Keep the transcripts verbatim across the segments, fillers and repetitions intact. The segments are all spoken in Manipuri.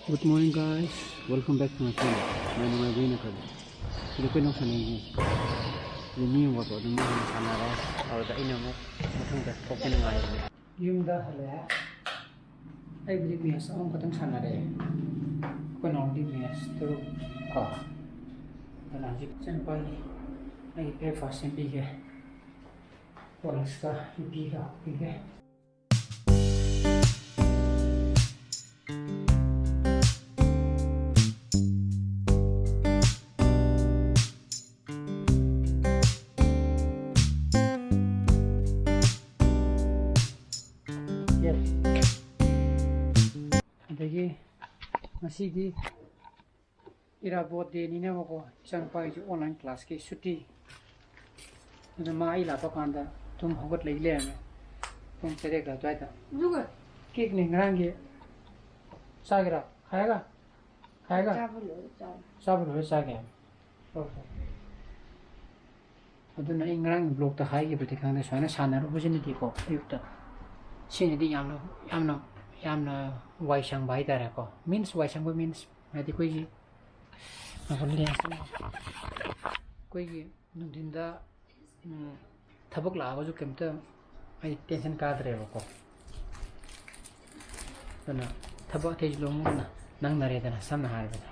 Good morning, guys. Welcome back to my channel. ꯅꯨꯡꯉꯥꯏꯕꯤꯅ ꯈꯜꯂꯤ꯫ ꯁꯤꯗ ꯑꯩꯈꯣꯏꯅ ꯁꯥꯟꯅꯩꯁꯦ꯫ ꯁꯤꯗ ꯃꯤ ꯑꯃ ꯑꯗꯨꯝ ꯁꯥꯟꯅꯔꯦ꯫ ꯑꯗꯨꯗ ꯑꯩꯅ ꯑꯃꯨꯛ ꯃꯊꯪꯗ ꯊꯣꯛꯀꯦꯅ ꯉꯥꯏꯔꯤꯅꯦ꯫ ꯌꯨꯝꯗ ꯍꯜꯂꯛꯑꯦ꯫ ꯑꯩꯕꯨꯗꯤ ꯃꯦꯠꯆ ꯑꯍꯨꯝ ꯈꯛꯇꯪ ꯁꯥꯟꯅꯔꯦ꯫ ꯑꯩꯈꯣꯏ ꯅꯥꯎꯗꯤ ꯃꯦꯠꯆ ꯇꯔꯨꯛ ꯀꯣ꯫ ꯑꯗꯨꯅ ꯍꯧꯖꯤꯛ ꯏꯆꯟꯅꯨꯄꯥꯒꯤ ꯑꯩꯒꯤ breakfast ꯁꯦꯝꯕꯤꯒꯦ꯫ ꯍꯣꯔꯂꯤꯛꯁꯀ ꯌꯨꯕꯤꯒ ꯍꯥꯞꯄꯤꯒꯦ꯫ ꯑꯗꯒꯤ ꯉꯁꯤꯗꯤ ꯏꯔꯥꯕꯣꯠ ꯗꯦꯅꯤꯅꯕꯀꯣ, ꯏꯆꯥꯅꯨꯄꯥꯒꯤꯁꯨ online classꯀꯤ ꯁꯨꯇꯤ꯫ ꯑꯗꯨꯅ ꯃꯥ ꯑꯩ ꯂꯥꯛꯄ ꯀꯥꯟꯗ ꯇꯨꯝ ꯍꯧꯒꯠꯂꯛꯏ ꯂꯩꯔꯝꯃꯦ꯫ ꯄꯨꯡ ꯇꯔꯦꯠ ꯑꯗꯨꯋꯥꯏꯗ꯫ ꯑꯗꯨꯒ cake ꯅꯦ ꯉꯔꯥꯡꯒꯤ꯫ ꯆꯥꯒꯦꯔꯥ? ꯈꯥꯏꯒ? ꯈꯥꯏꯒ? ꯆꯥꯕ ꯂꯣꯏꯔ ꯆꯥꯔꯦ꯫ ꯆꯥꯕ ꯂꯣꯏꯔ ꯆꯥꯒꯦ꯫ ꯑꯗꯨꯅ ꯑꯩ ꯉꯔꯥꯡ vlogꯇ ꯍꯥꯏꯈꯤꯕꯗꯤ ꯈꯪꯗꯦ, ꯁꯨꯃꯥꯏꯅ ꯁꯥꯟꯅꯔꯨꯕꯁꯤꯅꯗꯤꯀꯣ, ꯑꯌꯨꯛꯇ ꯁꯤꯅꯗꯤ ꯌꯥꯝꯅ, ꯌꯥꯝꯅ, ꯌꯥꯝꯅ ꯋꯥꯏ ꯁꯪꯕ ꯍꯥꯏꯇꯥꯔꯦꯀꯣ꯫ Means ꯋꯥꯏ ꯁꯪꯕ means ꯍꯥꯏꯗꯤ ꯑꯩꯈꯣꯏꯒꯤ, ꯑꯩꯈꯣꯏꯒꯤ ꯅꯨꯡꯊꯤꯟꯗ, ꯎꯝ, ꯊꯕꯛ ꯂꯥꯛꯑꯒꯁꯨ ꯀꯩꯝꯇ ꯑꯩ tension ꯀꯥꯗ꯭ꯔꯦꯕꯀꯣ꯫ ꯑꯗꯨꯅ ꯊꯕꯛ ꯑꯇꯩꯁꯨ ꯂꯣꯏꯅ ꯅꯪꯅꯔꯦꯗꯅ, ꯁꯝꯅ ꯍꯥꯏꯔꯕꯗ꯫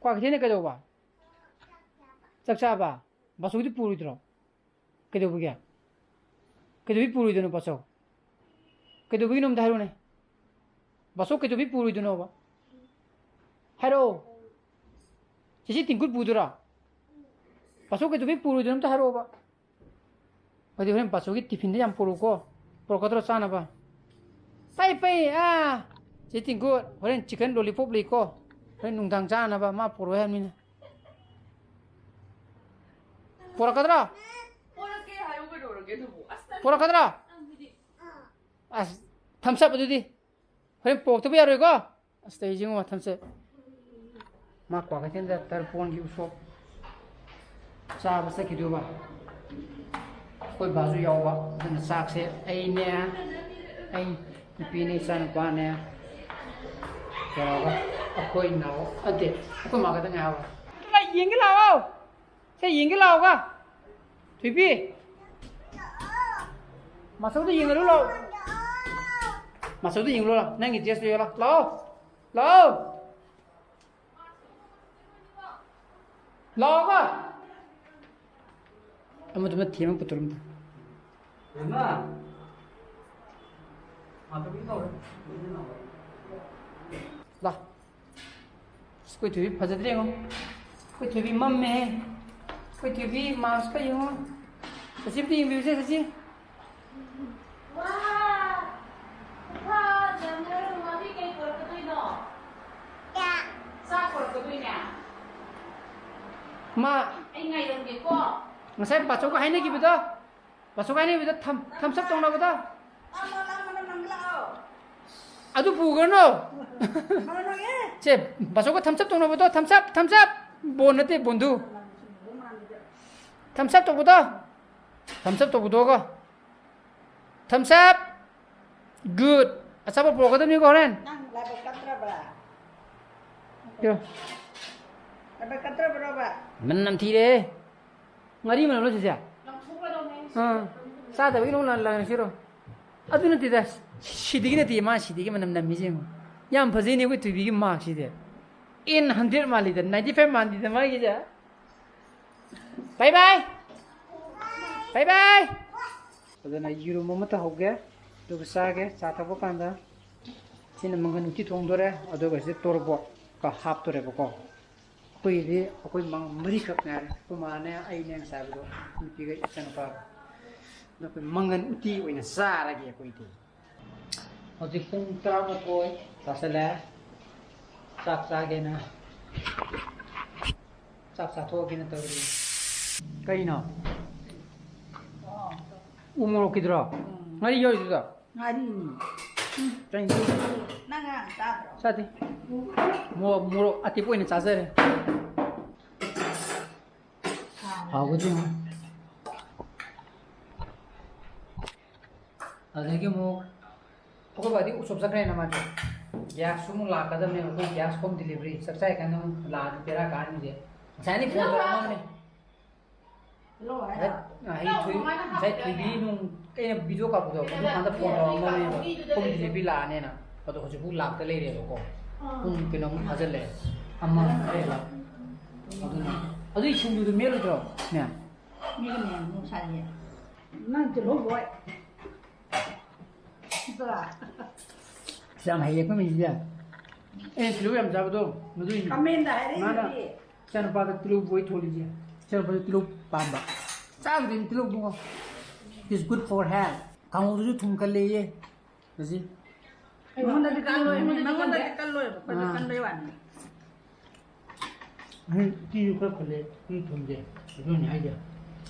ꯀ꯭ꯋꯥꯀꯩꯊꯦꯜꯗ ꯀꯩꯗꯧꯕ? ꯆꯥꯛ ꯆꯥꯕ? ꯕꯥꯁꯧꯗꯤ ꯄꯨꯔꯣꯏꯗ꯭ꯔꯣ? ꯀꯩꯗꯧꯕꯒꯤ? ꯀꯩꯗꯧꯕꯒꯤ ꯄꯨꯔꯣꯏꯗꯣꯏꯅꯣ ꯕꯥꯁꯧ? ꯀꯩꯗꯧꯕꯒꯤꯅꯣ ꯑꯝꯇ ꯍꯥꯏꯔꯣꯅꯦ꯫ ꯕꯥꯁꯧ ꯀꯩꯗꯧꯕꯒꯤ ꯄꯨꯔꯣꯏꯗꯣꯏꯅꯣꯕ? ꯍꯥꯏꯔꯛꯑꯣ꯫ ꯆꯦꯆꯦ ꯇꯤꯡꯀꯨꯠ ꯄꯨꯗꯣꯏꯔꯣ? ꯕꯥꯁꯧ ꯀꯩꯗꯧꯕꯒꯤ ꯄꯨꯔꯣꯏꯗꯣꯏꯅꯣ ꯑꯝꯇ ꯍꯥꯏꯔꯛꯑꯣꯕ꯫ ꯑꯗꯨꯗꯤ ꯍꯣꯔꯦꯟ ꯕꯥꯁꯧꯒꯤ tiffinꯗ ꯌꯥꯝ ꯄꯨꯔꯛꯎꯀꯣ꯫ ꯄꯨꯔꯛꯀꯗ꯭ꯔꯣ ꯆꯥꯅꯕ? ꯄꯩ ꯄꯩ, ꯑꯥ, ꯆꯦ ꯇꯤꯡꯀꯨꯠ, ꯍꯣꯔꯦꯟ chicken lollipop ꯂꯩꯀꯣ꯫ ꯍꯣꯔꯦꯟ ꯅꯨꯡꯗꯥꯡ ꯆꯥꯅꯕ ꯃꯥ ꯄꯨꯔꯛꯑꯣ ꯍꯥꯏꯕꯅꯤꯅ꯫ ꯄꯨꯔꯛꯀꯗ꯭ꯔꯣ? ꯄꯣꯔꯛꯀꯦ ꯍꯥꯏꯌꯨ ꯀꯩꯗꯧꯔꯒꯦ ꯑꯗꯨꯕꯨ? ꯑꯁ, ꯅꯪ ꯄꯨꯔꯛꯀꯗ꯭ꯔꯣ? ꯅꯪꯕꯨꯗꯤ꯫ ꯑꯁ, thumbs up ꯑꯗꯨꯗꯤ꯫ ꯍꯣꯔꯦꯟ ꯄꯣꯛꯇꯕ ꯌꯥꯔꯣꯏꯀꯣ꯫ ꯑꯁ, ꯇꯧꯔꯤꯁꯤ ꯌꯦꯡꯉꯣ, thumbs up꯫ ꯃꯥ ꯀ꯭ꯋꯥꯀꯩꯊꯦꯜꯗ ꯇꯔꯄꯣꯟꯒꯤ ꯎꯁꯣꯞ ꯆꯥꯕ ꯆꯠꯈꯤꯗꯣꯏꯕ꯫ ꯑꯩꯈꯣꯏ ꯕꯥꯁꯨ ꯌꯥꯎꯕ꯫ ꯑꯗꯨꯅ ꯆꯥꯛꯁꯦ ꯑꯩꯅꯦ, ꯑꯩ ꯅꯨꯄꯤꯅꯦ, ꯏꯆꯥꯅꯨꯄꯥꯅꯦ, ꯌꯥꯎꯔꯒ ꯑꯩꯈꯣꯏ ꯏꯅꯥꯎ ꯅꯠꯇꯦ, ꯑꯩꯈꯣꯏ ꯃꯥ ꯈꯛꯇ ꯉꯥꯏꯍꯧꯔꯦ꯫ ꯑꯗꯨꯅ ꯌꯦꯡꯒꯦ ꯂꯥꯛꯑꯣ, ꯁꯦ ꯌꯦꯡꯒꯦ ꯂꯥꯛꯑꯣꯒ꯫ ꯊꯣꯏꯕꯤ, ꯃꯥꯆꯧꯗ ꯌꯦꯡꯍꯜꯂꯨ ꯂꯥꯛꯑꯣ꯫ ꯃꯥꯆꯧꯗ ꯌꯦꯡꯍꯜꯂꯨ ꯂꯥꯛꯑꯣ, ꯅꯪꯒꯤ ꯗ꯭ꯔꯦꯁꯇꯣ ꯌꯣꯜꯂꯣ ꯂꯥꯛꯑꯣ꯫ ꯂꯥꯛꯑꯣ꯫ ꯂꯥꯛꯑꯣꯕ꯫ ꯑꯃꯗꯨꯅ ꯊꯦꯝꯃ ꯄꯨꯊꯣꯔꯝꯗ꯫ ꯂꯥ꯫ ꯑꯁ, ꯑꯩꯈꯣꯏ ꯊꯣꯏꯕꯤ ꯐꯖꯗ꯭ꯔꯦ ꯌꯦꯡꯉꯣ꯫ ꯑꯩꯈꯣꯏ ꯊꯣꯏꯕꯤ ꯃꯝꯃꯦꯍꯦ꯫ ꯑꯩꯈꯣꯏ ꯊꯣꯏꯕꯤ ꯃꯥꯛꯁꯀ ꯌꯦꯡꯉꯣ꯫ ꯁꯆꯤ ꯑꯝꯇ ꯌꯦꯡꯕꯤꯌꯨꯁꯦ, ꯁꯆꯤ꯫ ꯋꯥ! ꯈꯨꯐꯖ ꯑꯃ ꯅꯣꯏ ꯃꯃꯥꯗꯤ ꯀꯩ ꯄꯨꯔꯛꯀꯗꯣꯏꯅꯣ? ꯆꯥꯛ ꯄꯨꯔꯛꯀꯗꯣꯏꯅꯦ? ꯃꯥ ꯑꯩ ꯉꯥꯏꯔꯝꯒꯦꯀꯣ꯫ ꯉꯁꯥꯏ ꯕꯥꯆꯧꯒ ꯍꯥꯏꯅꯈꯤꯕꯗꯣ, ꯕꯥꯆꯧꯒ ꯍꯥꯏꯅꯈꯤꯕꯗꯣ, ꯊꯝ-, thumbs up ꯇꯧꯅꯕꯗꯣ꯫ ꯂꯥꯛꯑꯣ, ꯂꯥꯛꯑꯣ, ꯃꯅꯝ ꯅꯝꯒꯦ ꯂꯥꯛꯑꯣ꯫ ꯑꯗꯨ ꯄꯨꯒ꯭ꯔꯅꯨ꯫ ꯃꯅꯝ ꯅꯝꯒꯦ꯫ ꯁꯦ, ꯕꯥꯆꯧꯒ thumbs up ꯇꯧꯅꯕꯗꯣ, thumbs up, thumbs up꯫ ꯕꯣꯟ ꯅꯠꯇꯦ, ꯕꯣꯟꯗꯨ꯫ Thumbs up ꯇꯧꯕꯗꯣ꯫ Thumbs up ꯇꯧꯕꯗꯣꯒ꯫ Thumbs up. Good. ꯑꯆꯥꯄꯣꯠ ꯄꯨꯔꯛꯀꯗꯕꯅꯤꯀꯣ ꯍꯣꯔꯦꯟ꯫ ꯅꯪ ꯂꯥꯏꯕꯛ ꯀꯠꯇ꯭ꯔꯕ꯭ꯔꯥ? ꯀꯩꯅꯣ? ꯂꯥꯏꯕꯛ ꯀꯠꯇ꯭ꯔꯕ꯭ꯔꯣꯕ? ꯃꯅꯝ ꯅꯝꯊꯤꯔꯦ꯫ ꯉꯥꯔꯤ ꯃꯅꯝ ꯂꯣꯏ ꯁꯤꯁꯦ? ꯂꯪꯊꯣꯛꯀꯗꯧꯅꯦ꯫ ꯑꯥ꯫ ꯆꯥꯗꯕꯒꯤ ꯅꯣꯡ ꯂꯪ-, ꯂꯪꯉꯛꯁꯤꯔꯣ? ꯑꯗꯨ ꯅꯠꯇꯦꯗ꯫ ꯁꯤꯗꯒꯤ ꯅꯠꯇꯦ, ꯃꯥ ꯁꯤꯗꯒꯤ ꯃꯅꯝ ꯅꯝꯃꯤꯁꯦ ꯌꯦꯡꯉꯣ꯫ ꯌꯥꯝ ꯐꯖꯩꯅꯦ ꯑꯩꯈꯣꯏ ꯊꯣꯏꯕꯤꯒꯤ ꯃꯥꯛꯁꯤꯗꯤ꯫ N hundred ꯃꯥꯜꯂꯤꯗ, ninety five ꯃꯥꯜꯂꯤꯗ ꯃꯥꯒꯤꯁꯦ꯫ Bye bye꯫ Bye bye꯫ ꯑꯗꯨꯅ ꯌꯦꯔꯨꯝ ꯑꯃ ꯇꯧꯍꯧꯒꯦ, ꯑꯗꯨꯒ ꯆꯥꯒꯦ꯫ ꯆꯥ ꯊꯛꯄ ꯀꯥꯟꯗ ꯁꯤꯅ ꯃꯪꯒꯟ ꯎꯇꯤ ꯊꯣꯡꯗꯣꯔꯦ, ꯑꯗꯨꯒ ꯁꯤ ꯇꯣꯔꯕꯣꯠꯀ ꯍꯥꯞꯇꯣꯔꯦꯕꯀꯣ꯫ ꯑꯩꯈꯣꯏꯒꯤꯗꯤ ꯑꯩꯈꯣꯏ ꯃ-, ꯃꯔꯤꯈꯛ ꯉꯥꯏꯔꯦ꯫ ꯑꯩꯈꯣꯏ ꯃꯥꯅꯦ, ꯑꯩꯅꯦ, ꯉꯁꯥꯏ ꯍꯥꯏꯕꯗꯣ, ꯅꯨꯄꯤꯒ ꯏꯆꯥꯅꯨꯄꯥꯒ꯫ ꯑꯗꯣ ꯑꯩꯈꯣꯏ ꯃꯪꯒꯟ ꯎꯇꯤ ꯑꯣꯏꯅ ꯆꯥꯔꯒꯦ ꯑꯩꯈꯣꯏꯗꯤ꯫ ꯍꯧꯖꯤꯛ ꯄꯨꯡ ꯇꯔꯥꯃꯥꯊꯣꯏ ꯇꯥꯁꯜꯂꯦ꯫ ꯆꯥꯛ ꯆꯥꯒꯦꯅ, ꯆꯥꯛ ꯆꯥꯊꯣꯛꯑꯒꯦꯅ ꯇꯧꯔꯤ꯫ ꯀꯩꯅꯣ? ꯎ ꯃꯣꯔꯣꯛꯀꯤꯗꯨꯔꯣ? ꯎꯝ꯫ ꯉꯥꯔꯤ ꯌꯥꯎꯔꯤꯗꯨꯗꯣ? ꯉꯥꯔꯤꯅꯤ꯫ ꯎꯝ꯫ ꯀꯩꯅꯣ? ꯅꯪ ꯉꯔꯥꯡ ꯆꯥꯗ꯭ꯔꯣ? ꯆꯥꯗꯦ꯫ ꯃꯣꯔꯣꯛ, ꯃꯣꯔꯣꯛ ꯑꯇꯦꯛꯄ ꯑꯣꯏꯅ ꯆꯥꯖꯔꯦ꯫ ꯍꯥꯎꯕꯗꯤ ꯌꯦꯡꯉꯣ꯫ ꯑꯗꯒꯤ ꯑꯃꯨꯛ ꯑꯩꯈꯣꯏ ꯕꯥꯗꯤ ꯎꯁꯣꯞ ꯆꯠꯈ꯭ꯔꯦꯅ ꯃꯥꯗꯤ꯫ Gas ꯁꯨ ꯑꯃꯨꯛ ꯂꯥꯛꯀꯗꯕꯅꯦꯕ, ꯑꯩꯈꯣꯏ gas home delivery꯫ ꯆꯥꯛ ꯆꯥꯏ ꯀꯥꯟꯗ ꯑꯃꯨꯛ ꯂꯥꯛꯑꯗꯤ ꯕꯦꯔꯥ ꯀꯥꯅꯤꯁꯦ꯫ ꯉꯁꯥꯏꯗꯤ phone ꯇꯧꯔꯛꯑꯝꯃꯕꯅꯦ꯫ ꯉꯁꯥꯏ, ꯑ, ꯍꯌꯦꯡ ꯊꯣꯏ-, ꯉꯁꯥꯏ ꯊꯣꯏꯕꯤ ꯅꯨꯡ, ꯑꯩꯅ video ꯀꯥꯞꯄꯗꯣ, ꯑꯗꯨ ꯀꯥꯟꯗ phone ꯇꯧꯔꯛꯑꯝꯃꯕꯅꯦꯕ꯫ Home delivery ꯂꯥꯛꯑꯅꯦꯅ꯫ ꯑꯗꯣ ꯍꯧꯖꯤꯛꯐꯥꯎ ꯂꯥꯛꯇ ꯂꯩꯔꯦꯕꯀꯣ꯫ ꯄꯨꯡ ꯀꯩꯅꯣꯃꯨꯛ ꯐꯥꯖꯤꯜꯂꯦ꯫ ꯑꯃ ꯍꯦꯜꯂꯦ꯫ ꯑꯗꯨꯅ, ꯑꯗꯨꯏ ꯁꯤꯡꯖꯨꯗꯨ ꯃꯦꯠꯂꯣꯏꯗ꯭ꯔꯣ? ꯅꯦ? ꯃꯤꯒ ꯃꯌꯥꯝ ꯅꯨꯡꯁꯥꯏꯌꯦ꯫ ꯅꯪ ꯇꯤꯜꯍꯧ ꯂꯣꯏ꯫ ꯅꯠꯇ꯭ꯔꯥ? ꯌꯥꯝ ꯍꯩꯌꯦ ꯑꯩꯈꯣꯏ ꯃꯤꯁꯤꯗꯤ꯫ ꯑꯩꯅ ꯇꯤꯜꯍꯧ ꯌꯥꯝ ꯆꯥꯕꯗꯣ, ꯃꯗꯨꯏꯅꯤ꯫ ꯀꯃꯦꯟꯗ ꯍꯥꯏꯔꯛꯏꯗꯨꯗꯤ꯫ ꯃꯥꯅ ꯏꯆꯥꯅꯨꯄꯥꯗ ꯇꯤꯜꯍꯧ ꯕꯣꯏ ꯊꯣꯜꯂꯤꯁꯦ꯫ ꯏꯆꯥꯅꯨꯄꯥꯗ ꯇꯤꯜꯍꯧ ꯄꯥꯝꯕ꯫ ꯆꯥꯕꯗꯤ ꯇꯤꯜꯍꯧ ꯄꯨꯡꯉꯣ꯫ It's good for health꯫ ꯀꯥꯡꯍꯧꯗꯨꯁꯨ ꯊꯨꯝ ꯀꯜꯂꯦꯌꯦ꯫ ꯍꯧꯖꯤꯛ꯫ ꯑꯩꯉꯣꯟꯗꯗꯤ ꯀꯜꯂꯣꯏ, ꯅꯪꯉꯣꯟꯗꯗꯤ ꯀꯜꯂꯣꯏꯕ, ꯑꯩꯈꯣꯏꯗ ꯑꯥ꯫ ꯀꯟꯕꯩ ꯋꯥꯅꯤ꯫ ꯎꯝ, ꯎꯇꯤꯁꯨ ꯈꯔ ꯐꯨꯜꯂꯦ, ꯎꯝ, ꯊꯨꯝꯁꯦ꯫ ꯑꯗꯨꯅꯤ ꯍꯥꯏꯁꯦ꯫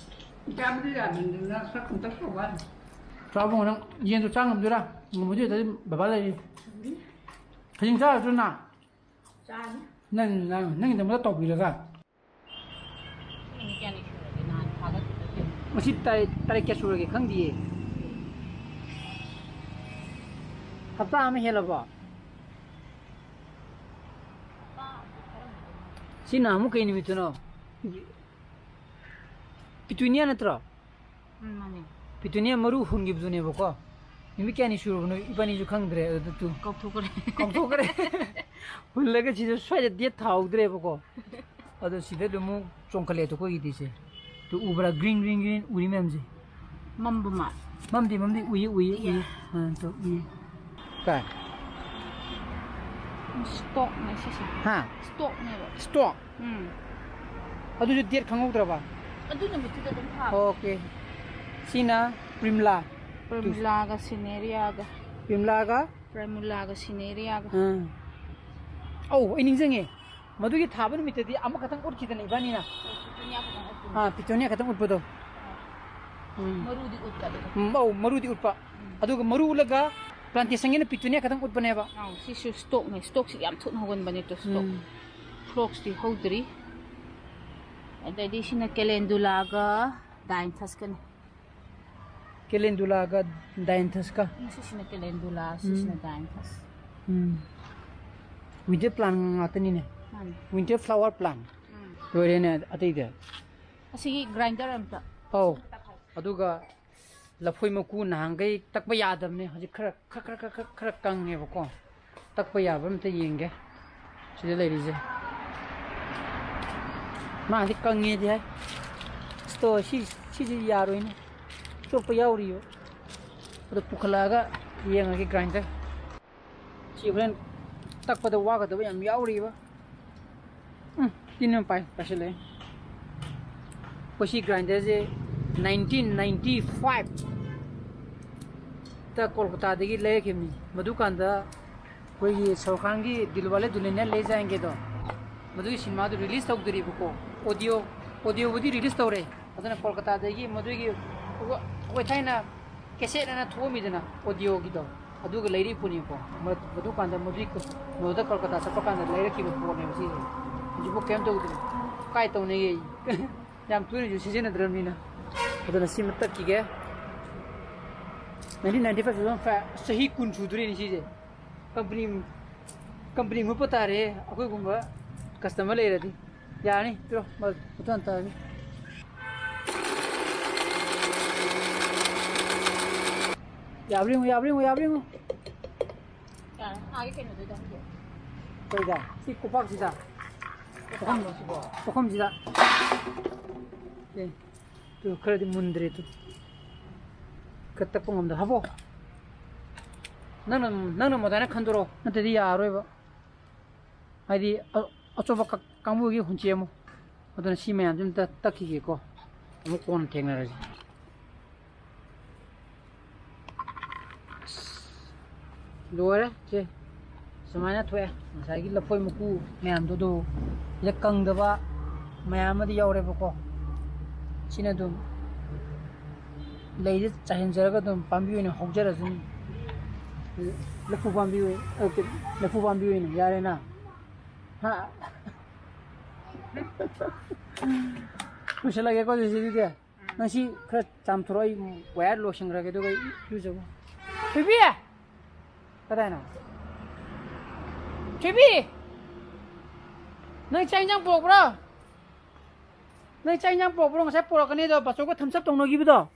ꯆꯥꯕꯗꯤ ꯌꯥꯗꯕꯅꯤꯅ ꯈꯔ ꯀꯨꯝꯇꯛ ꯇꯧꯕ ꯋꯥꯅꯤ꯫ ꯆꯥꯕ ꯉꯝꯗ-, ꯌꯦꯟꯗꯣ ꯆꯥ ꯉꯝꯗꯣꯏꯔꯥ? ꯉꯝꯃꯣꯏꯗꯣꯏ ꯑꯣꯏꯇꯥꯔꯗꯤ ꯕꯕꯥ ꯂꯩꯔꯤ꯫ ꯍꯌꯦꯡ ꯆꯥꯔꯁꯨ ꯅ? ꯆꯥꯅꯤ꯫ ꯅꯪ, ꯅꯪ, ꯅꯪꯒꯤꯗꯃꯛꯇ ꯇꯧꯕꯤꯔꯒ꯫ ꯄꯨꯡ ꯀꯌꯥꯅꯤ ꯁꯨꯔꯒꯦ ꯅꯍꯥꯟ ꯊꯥꯒꯠꯈꯤꯕꯗꯒꯤ? ꯉꯁꯤ ꯇꯥꯔꯤꯛ, ꯇꯥꯔꯤꯛ ꯀꯌꯥ ꯁꯨꯔꯒꯦ ꯈꯪꯗꯤꯌꯦ꯫ ꯍꯞꯇꯥ ꯑꯃ ꯍꯦꯜꯂꯕꯣ? ꯍꯞꯇꯥ ꯑꯃ ꯈꯔ ꯍꯦꯜꯂꯦ꯫ ꯁꯤ ꯅꯍꯥꯟꯃꯨꯛ ꯀꯩ ꯅꯨꯃꯤꯠꯇꯨꯅꯣ? ꯄꯤꯇꯨꯅꯤꯌꯥ ꯅꯠꯇ꯭ꯔꯣ? ꯎꯝ, ꯃꯥꯅꯦ꯫ ꯄꯤꯇꯨꯅꯤꯌꯥ ꯃꯔꯨ ꯍꯨꯟꯈꯤꯕꯗꯨꯅꯦꯕꯀꯣ꯫ ꯅꯨꯃꯤꯠ ꯀꯌꯥꯅꯤ ꯁꯨꯔꯕꯅꯣ ꯏꯕꯥꯅꯤꯁꯨ ꯈꯪꯗ꯭ꯔꯦ ꯑꯗꯨꯗꯨ꯫ ꯀꯥꯎꯊꯣꯛꯈ꯭ꯔꯦ꯫ ꯀꯥꯎꯊꯣꯛꯈ꯭ꯔꯦ꯫ ꯍꯨꯜꯂꯒ ꯁꯤꯗ ꯁ꯭ꯋꯥꯏꯗ ꯗꯦꯠ ꯊꯥꯍꯧꯗ꯭ꯔꯦꯕꯀꯣ꯫ ꯑꯗꯣ ꯁꯤꯗ ꯑꯗꯨꯝ ꯑꯃꯨꯛ ꯆꯣꯡꯈꯠꯂꯛꯑꯦ ꯑꯩꯈꯣꯏꯒꯤꯗꯤ ꯁꯦ꯫ ꯇꯨ ꯎꯕ꯭ꯔꯥ? Green, green, green ꯎꯔꯤ ꯃꯌꯥꯝꯁꯦ꯫ ꯃꯝꯕ ꯃꯥꯜꯂꯦ꯫ ꯃꯝꯗꯤ, ꯃꯝꯗꯤ ꯎꯏꯌꯦ, ꯎꯏꯌꯦ, ꯏꯌꯦ꯫ ꯎꯏꯌꯦ꯫ ꯑꯥ, ꯇꯨ ꯎꯏꯌꯦ꯫ ꯀꯥꯏ? Stalk ꯅꯦ ꯁꯤꯁꯦ꯫ ꯍꯥ? Stalk ꯅꯦꯕ꯫ Stalk? ꯎꯝ꯫ ꯑꯗꯨꯁꯨ date ꯈꯪꯍꯧꯗ꯭ꯔꯕ? ꯑꯗꯨ ꯅꯨꯃꯤꯠꯇꯨꯗ ꯑꯗꯨꯝ ꯊꯥꯕ꯫ Okay꯫ ꯁꯤꯅ ꯄ꯭ꯔꯤꯝꯂꯥ꯫ ꯄ꯭ꯔꯤꯝꯂꯥꯒ ꯁꯤꯅꯦꯔꯤꯌꯥꯒ꯫ ꯄ꯭ꯔꯤꯝꯂꯥꯒ? ꯄ꯭ꯔꯤꯝꯂꯥꯒ ꯁꯤꯅꯦꯔꯤꯌꯥꯒ꯫ ꯑꯥ꯫ ꯑꯧ, ꯑꯩ ꯅꯤꯡꯁꯤꯡꯉꯦ꯫ ꯃꯗꯨꯒꯤ ꯊꯥꯕ ꯅꯨꯃꯤꯠꯇꯗꯤ ꯑꯃꯈꯛꯇꯪ ꯎꯠꯈꯤꯗꯅ ꯏꯕꯥꯅꯤꯅ꯫ ꯄꯤꯇꯨꯅꯤꯌꯥ ꯈꯛꯇꯪ ꯎꯠꯄꯅꯦ꯫ ꯑꯥ, ꯄꯤꯇꯨꯅꯤꯌꯥ ꯈꯛꯇꯪ ꯎꯠꯄꯗꯣ꯫ ꯎꯝ꯫ ꯃꯔꯨꯗꯤ ꯎꯠꯇꯕ꯫ ꯎꯝ, ꯑꯧ, ꯃꯔꯨꯗꯤ ꯎꯠꯄ꯫ ꯎꯝ꯫ ꯑꯗꯨꯒ ꯃꯔꯨ ꯎꯠꯂꯒ plantation ꯒꯤꯅ ꯄꯤꯇꯨꯅꯤꯌꯥ ꯈꯛꯇꯪ ꯎꯠꯄꯅꯦꯕ꯫ ꯑꯧ, ꯁꯤꯁꯨ stalk ꯅꯦ꯫ Stalk ꯁꯤ ꯌꯥꯝ ꯊꯨꯅ ꯍꯧꯒꯟꯕꯅꯦ ꯇꯨ, stalk꯫ ꯎꯝ꯫ Phlox ꯇꯤ ꯍꯧꯗ꯭ꯔꯤ꯫ ꯑꯗꯩꯗꯤ ꯁꯤꯅ calendula ꯒ dianthus ꯀꯅꯤ꯫ Calendula ꯒ dianthus ꯀ꯫ ꯎꯝ, ꯁꯤꯁꯤꯅ calendula, ꯁꯤꯁꯤꯅ ꯎꯝ꯫ Dianthus꯫ ꯎꯝ꯫ Winter plant ꯉꯥꯛꯇꯅꯤꯅꯦ꯫ ꯃꯥꯅꯦ꯫ Winter flower plant꯫ ꯎꯝ꯫ ꯂꯣꯏꯔꯦꯅꯦ ꯑꯇꯩꯗꯤ꯫ ꯑꯁꯤꯒꯤ grinder ꯑꯝꯇ꯫ ꯑꯧ꯫ ꯑꯗꯨꯒ ꯂꯐꯣꯏ ꯃꯀꯨ ꯅꯍꯥꯟꯈꯩ ꯇꯛꯄ ꯌꯥꯗꯕꯅꯦ, ꯍꯧꯖꯤꯛ ꯈꯔ, ꯈꯔ, ꯈꯔ, ꯈꯔ, ꯈꯔ, ꯈꯔ ꯀꯪꯉꯦꯕꯀꯣ꯫ ꯇꯛꯄ ꯌꯥꯕ꯭ꯔꯥ ꯑꯝꯇ ꯌꯦꯡꯒꯦ꯫ ꯁꯤꯗ ꯂꯩꯔꯤꯁꯦ꯫ ꯃꯥꯗꯤ ꯀꯪꯉꯦꯗꯤ ꯍꯥꯏ꯫ ꯑꯁꯇꯣ ꯁꯤ, ꯁꯤꯗꯤ ꯌꯥꯔꯣꯏꯅꯦ꯫ ꯑꯆꯣꯠꯄ ꯌꯥꯎꯔꯤꯕ꯫ ꯑꯗꯨ ꯄꯨꯈꯠꯂꯛꯑꯒ ꯌꯦꯡꯉꯒꯦ grinder꯫ ꯁꯤ ꯍꯣꯔꯦꯟ ꯇꯛꯄꯗ ꯋꯥꯒꯗꯕ ꯌꯥꯝ ꯌꯥꯎꯔꯤꯕ꯫ ꯎꯝ, ꯇꯤꯟ ꯑꯃ ꯄꯥꯏ, ꯄꯥꯏꯁꯤꯜꯂꯛꯑꯦ꯫ ꯑꯩꯈꯣꯏ ꯁꯤ grinderꯁꯦ nineteen ninety-five ꯇ ꯀꯣꯜꯀꯇꯥꯗꯒꯤ ꯂꯩꯔꯛꯈꯤꯕꯅꯤ꯫ ꯃꯗꯨꯀꯥꯟꯗ ꯑꯩꯈꯣꯏꯒꯤ ꯁꯔꯨꯛ ꯈꯥꯟꯒꯤ ꯗꯤꯜꯋꯥꯂꯦ ꯗꯨꯜꯍꯅꯤꯌꯥ ꯂꯦ ꯖꯥꯌꯦꯡꯒꯦꯗꯣ, ꯃꯗꯨꯒꯤ ꯁꯤꯅꯦꯃꯥꯗꯨ release ꯇꯧꯗ꯭ꯔꯤꯕꯀꯣ꯫ Audio, audioꯕꯨꯗꯤ release ꯇꯧꯔꯦ꯫ ꯑꯗꯨꯅ ꯀꯣꯜꯀꯇꯥꯗꯒꯤ ꯃꯗꯨꯒꯤ ꯑꯩꯈꯣꯏ ꯊꯥꯏꯅ cassette ꯑꯅ ꯊꯣꯛꯑꯝꯃꯤꯗꯅ audioꯒꯤꯗꯣ, ꯑꯗꯨꯒ ꯂꯩꯔꯛꯏ ꯄꯣꯠꯅꯤꯀꯣ꯫ ꯃ-, ꯃꯗꯨꯀꯥꯟꯗ ꯃꯗꯨꯒꯤ ꯀ-, ꯃꯗꯨꯗ ꯀꯣꯜꯀꯇꯥ ꯆꯠꯄ ꯀꯥꯟꯗ ꯂꯩꯔꯛꯈꯤꯕ ꯄꯣꯠꯅꯦꯕ ꯁꯤꯁꯦ꯫ ꯍꯧꯖꯤꯛꯐꯥꯎ ꯀꯩꯝ ꯇꯧꯗ꯭ꯔꯤ꯫ ꯀꯥꯏ ꯇꯧꯅꯩꯌꯦ? ꯌꯥꯝ ꯇꯣꯏꯅꯁꯨ ꯁꯤꯖꯤꯟꯅꯗ꯭ꯔꯕꯅꯤꯅ꯫ ꯑꯗꯨꯅ ꯁꯤꯃ ꯇꯛꯈꯤꯒꯦ꯫ Nineteen ninety-five, two thousand five, ꯆꯍꯤ ꯀꯨꯟ ꯁꯨꯗꯣꯔꯤꯅꯤ ꯁꯤꯁꯦ꯫ Company, company ꯃꯨꯠꯄ ꯇꯥꯔꯦ ꯑꯩꯈꯣꯏꯒꯨꯝꯕ customer ꯂꯩꯔꯗꯤ꯫ ꯌꯥꯔꯅꯤ, ꯄꯤꯔꯣ, ꯃ-, ꯃꯊꯪ ꯇꯥꯔꯅꯤ꯫ ꯌꯥꯕ꯭ꯔꯥ ꯌꯦꯡꯉꯨ, ꯌꯥꯕ꯭ꯔꯥ ꯌꯦꯡꯉꯨ, ꯌꯥꯕ꯭ꯔꯥ ꯌꯦꯡꯉꯨ꯫ ꯌꯥꯔꯦ, ꯑꯥꯒꯤ ꯀꯩꯅꯣꯗꯨꯗ ꯍꯪꯒꯦ꯫ ꯀꯩꯗ? ꯁꯤ ꯀꯣꯄꯥꯛꯁꯤꯗ? ꯀꯣꯄꯥꯛꯂꯣ ꯁꯤꯕꯣ? ꯄꯨꯈꯝꯁꯤꯗ꯫ ꯑꯦ, ꯇꯨ ꯈꯔꯗꯤ ꯃꯨꯟꯗ꯭ꯔꯦ ꯇꯨ꯫ ꯈꯔ ꯇꯛꯄ ꯉꯝꯗ ꯍꯥꯞꯄꯣ꯫ ꯅꯪꯅ, ꯅꯪꯅ ꯃꯗꯥꯏꯅ ꯈꯟꯗꯣꯔꯛꯑꯣ, ꯅꯠꯇ꯭ꯔꯗꯤ ꯌꯥꯔꯔꯣꯏꯕ꯫ ꯍꯥꯏꯗꯤ ꯑ-, ꯑꯆꯧꯕ ꯀ-, ꯀꯥꯡꯕꯨꯒꯤ ꯍꯨꯟꯆꯦꯛ ꯑꯃꯨꯛ꯫ ꯑꯗꯨꯅ ꯁꯤ ꯃꯌꯥꯝꯁꯤ ꯑꯝꯇ ꯇꯛꯈꯤꯒꯦꯀꯣ꯫ ꯑꯃꯨꯛ ꯀꯣꯟꯅ ꯊꯦꯡꯅꯔꯁꯤ꯫ ꯑꯁ, ꯂꯣꯏꯔꯦ ꯁꯦ꯫ ꯁꯨꯃꯥꯏꯅ ꯊꯣꯛꯑꯦ꯫ ꯉꯁꯥꯏꯒꯤ ꯂꯐꯣꯏ ꯃꯀꯨ ꯃꯌꯥꯝꯗꯣ ꯑꯗꯨ ꯁꯤꯗ ꯀꯪꯗꯕ ꯃꯌꯥꯝ ꯑꯃꯗꯤ ꯌꯥꯎꯔꯦꯕꯀꯣ꯫ ꯁꯤꯅ ꯑꯗꯨꯝ ꯂꯩꯁꯦ ꯆꯥꯏꯍꯟꯖꯔꯒ ꯑꯗꯨꯝ ꯄꯥꯝꯕꯤ ꯑꯣꯏꯅ ꯍꯧꯖꯔꯁꯅꯤ꯫ ꯂꯐꯨ ꯄꯥꯝꯕꯤ ꯑꯣꯏ-, ꯑ, ꯂꯐꯨ ꯄꯥꯝꯕꯤ ꯑꯣꯏꯅ ꯌꯥꯔꯦꯅ꯫ ꯍꯥ? ꯂꯣꯏꯁꯤꯜꯂꯒꯦꯀꯣ ꯑꯗꯨꯗꯤ ꯁꯤꯗꯤ꯫ ꯅꯪ ꯁꯤ ꯈꯔ ꯆꯥꯝꯊꯣꯔꯛꯑꯣ, ꯑꯩ wire ꯂꯣꯏꯁꯤꯟꯈ꯭ꯔꯒꯦ, ꯑꯗꯨꯒ ꯑꯩ ꯏꯔꯨꯖꯕ꯫ ꯊꯣꯏꯕꯤ! ꯀꯗꯥꯏꯅꯣ? ꯊꯣꯏꯕꯤ! ꯅꯪ ꯆꯥꯛ ꯏꯟꯖꯥꯡ ꯄꯨꯔꯛꯄ꯭ꯔꯣ? ꯅꯪ ꯆꯥꯛ ꯏꯟꯖꯥꯡ ꯄꯨꯔꯛꯄ꯭ꯔꯣ? ꯉꯁꯥꯏ ꯄꯨꯔꯛꯀꯅꯤ ꯑꯗꯣ ꯕꯥꯆꯧꯒ ꯊꯝꯁ ꯑꯞ ꯇꯧꯅꯈꯤꯕꯗꯣ꯫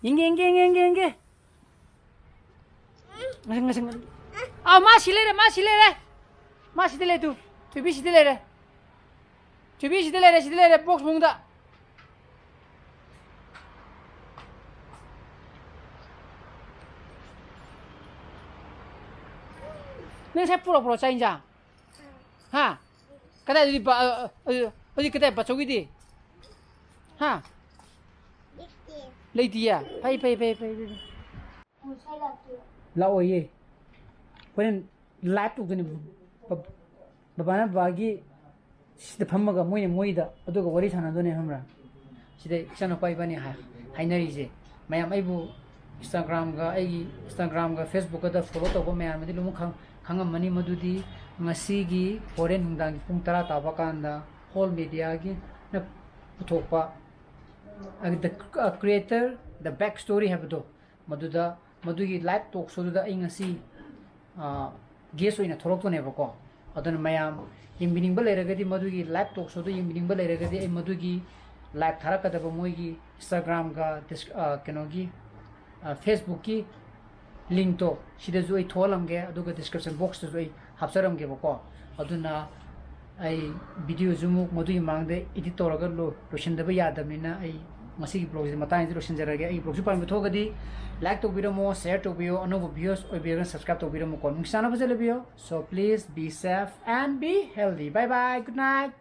ꯌꯦꯡꯒꯦ, ꯌꯦꯡꯒꯦ, ꯌꯦꯡꯒꯦ, ꯌꯦꯡꯒꯦ, ꯌꯦꯡꯒꯦ꯫ ꯉꯁꯤ, ꯉꯁꯤ, ꯉꯁꯤ꯫ ꯑꯥ, ꯃꯥ ꯁꯤ ꯂꯩꯔꯦ, ꯃꯥ ꯁꯤ ꯂꯩꯔꯦ꯫ ꯃꯥ ꯁꯤꯗ ꯂꯩ ꯇꯨ꯫ ꯊꯣꯏꯕꯤ ꯁꯤꯗ ꯂꯩꯔꯦ꯫ ꯊꯣꯏꯕꯤ ꯁꯤꯗ ꯂꯩꯔꯦ, ꯁꯤꯗ ꯂꯩꯔꯦ, ꯕꯣꯛꯁ ꯃꯅꯨꯡꯗ꯫ ꯅꯪ ꯉꯁꯥꯏ ꯄꯨꯔꯛꯄ꯭ꯔꯣ ꯆꯥꯛ ꯏꯟꯖꯥꯡ? ꯍꯥ? ꯀꯗꯥꯏꯗꯗꯤ ꯕ-, ꯑ, ꯑ, ꯑ, ꯍꯧꯖꯤꯛ ꯀꯗꯥꯏ ꯕꯥꯆꯧꯒꯤꯗꯤ? ꯍꯥ? ꯂꯩꯇꯤꯌꯦ? ꯐꯩ, ꯐꯩ, ꯐꯩ, ꯐꯩ, ꯐꯩ, ꯐꯩ꯫ ꯂꯥꯛꯑꯣꯏꯌꯦ꯫ ꯍꯣꯔꯦꯟ ꯂꯥꯏꯚ ꯇꯧꯗꯣꯏꯅꯦ꯫ ꯕ-, ꯕꯕꯥꯅ ꯕꯕꯥꯒꯤ ꯁꯤꯗ ꯐꯝꯃꯒ ꯃꯣꯏꯅ ꯃꯣꯏꯗ ꯑꯗꯨꯒ ꯋꯥꯔꯤ ꯁꯥꯟꯅꯗꯣꯏꯅꯦ, ꯈꯪꯕ꯭ꯔꯥ? ꯁꯤꯗ ꯏꯆꯥꯅꯨꯄꯥ ꯏꯕꯥꯅꯤ ꯍꯥꯏ-, ꯍꯥꯏꯅꯔꯤꯁꯦ꯫ ꯃꯌꯥꯝ ꯑꯩꯕꯨ Instagram-ꯒ ꯑꯩꯒꯤ Instagram-ꯒ Facebook-ꯀꯗ follow ꯇꯧꯕ ꯃꯌꯥꯝ ꯑꯗꯨ ꯂꯣꯏꯅꯃꯛ ꯈꯪ-, ꯈꯪꯉꯝꯃꯅꯤ꯫ ꯃꯗꯨꯗꯤ ꯉꯁꯤꯒꯤ ꯍꯣꯔꯦꯟ ꯅꯨꯡꯗꯥꯡꯒꯤ ꯄꯨꯡ ꯇꯔꯥ ꯇꯥꯕ ꯀꯥꯟꯗ ꯍꯣꯜ ꯃꯦꯗꯤꯌꯥꯒꯤꯅ ꯄꯨꯊꯣꯛꯄ, ꯑ, The, ꯑ, Creator, The Back Story ꯍꯥꯏꯕꯗꯣ, ꯃꯗꯨꯗ, ꯃꯗꯨꯒꯤ live talk show-ꯗꯨꯗ ꯑꯩ ꯉꯁꯤ, ꯑ, guest ꯑꯣꯏꯅ ꯊꯣꯛꯂꯛꯇꯣꯏꯅꯦꯕꯀꯣ꯫ ꯑꯗꯨꯅ ꯃꯌꯥꯝ ꯌꯦꯡꯕꯤꯅꯤꯡꯕ ꯂꯩꯔꯒꯗꯤ, ꯃꯗꯨꯒꯤ live talk show-ꯗꯨ ꯌꯦꯡꯕꯤꯅꯤꯡꯕ ꯂꯩꯔꯒꯗꯤ, ꯑꯩ ꯃꯗꯨꯒꯤ live ꯊꯥꯔꯛꯀꯗꯕ ꯃꯣꯏꯒꯤ Instagram-ꯒ ꯗꯤꯁ-, ꯑ, ꯀꯩꯅꯣꯒꯤ, ꯑ, Facebook-ꯀꯤ link-ꯇꯣ ꯁꯤꯗꯁꯨ ꯑꯩ ꯊꯣꯛꯍꯜꯂꯝꯒꯦ, ꯑꯗꯨꯒ description box-ꯇꯁꯨ ꯑꯩ ꯍꯥꯞꯆꯔꯝꯒꯦꯕꯀꯣ꯫ ꯑꯗꯨꯅ ꯑꯩ video-ꯁꯨ ꯑꯃꯨꯛ ꯃꯗꯨꯒꯤ ꯃꯃꯥꯡꯗ edit ꯇꯧꯔꯒ ꯂꯣ-, ꯂꯣꯏꯁꯤꯟꯗꯕ ꯌꯥꯗꯕꯅꯤꯅ ꯑꯩ ꯉꯁꯤꯒꯤ vlog-ꯁꯤ ꯃꯇꯥꯡꯁꯤꯗ ꯂꯣꯏꯁꯤꯟꯖꯔꯒꯦ꯫ ꯑꯩꯒꯤ vlog-ꯁꯤ ꯄꯥꯝꯕ ꯊꯣꯛꯑꯒꯗꯤ like ꯇꯧꯕꯤꯔꯝꯃꯣ, share ꯇꯧꯕꯤꯌꯣ, ꯑꯅꯧꯕ viewers ꯑꯣꯏꯕꯤꯔꯒꯅ subscribe ꯇꯧꯕꯤꯔꯝꯃꯣꯀꯣ꯫ ꯅꯨꯡꯁꯤ ꯆꯥꯟꯅꯕ ꯐꯖꯅ ꯂꯩꯕꯤꯌꯣ꯫ So please be safe and be healthy. Bye bye. Good night.